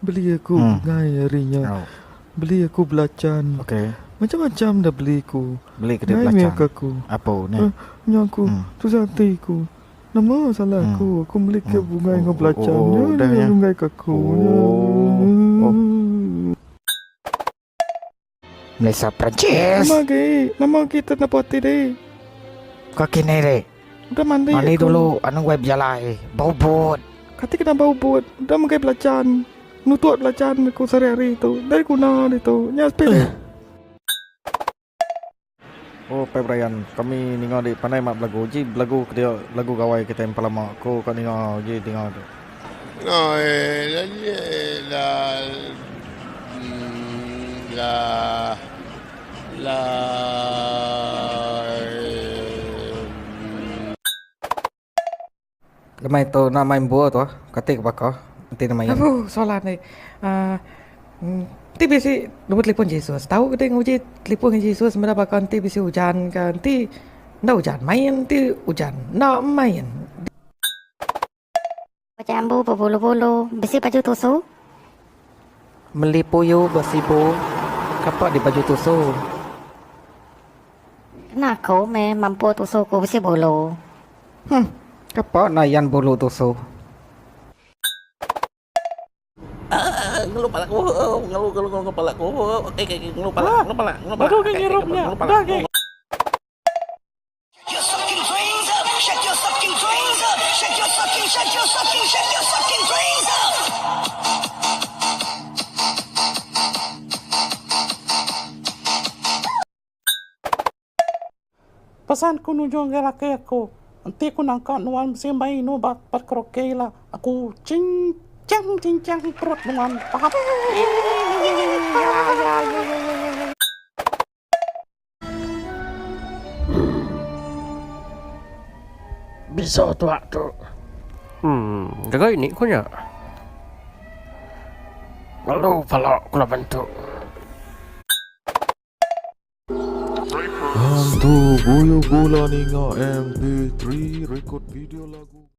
Beli aku bungai hari nya. Beli aku belacan. Macam-macam dah beli ku. Ngai meh ke aku. Nya aku tusah ati ku. Nama salah aku, aku meli ke bungai enggau belacan nya nya nunggai ke aku. Malaysia Perancis. Nama agi, nama agi te napu ati deh. Ka kini deh. Udah mandi. Mandi dulu anu wai bejalai bau but. Kati kena bau but, udah megai belacan. Nutuk belacan aku sehari-hari tu. Ndai guna ditu. Nya sepi deh. Oh Pai Brian, kami ninga di pandai mat belagu. Uji belagu ke dia lagu gawai kitai empa lama ku ka ninga uji dinga tu. Lemai tu enda main bol tu kati ke baka enti ne main. Apu soalan ni uhh enti bisi nombor telefon Jesus tau ke deh nguji telefon ngan Jesus meda baka enti bisi ujan ka enti enda ujan main enti ujan enda main. Jambu bebulu-bulu bisi baju tusu. Meli puyu ba sibu kapa di baju tusu. Kena aku meh mampu tusu ku bisi bulu. Huh, kapa nayan bulu tusu. Ngelu pala ku ngelu ngelu ngelu pala ku ngelu pala ngelu pala ngelu pala Baru ke ngirup nya udah agi. Pesan ku nuju ngagai laki aku, enti ku nangka nuan bisi mai inu ba tempat karaoke ila, aku cincang cincang perut nuan paham. Bisa tuak tu. Hmm, jaga ini ku nya. Lalu pala ku laban tu. Hantu buyu bula ninga mp3 record video lagu.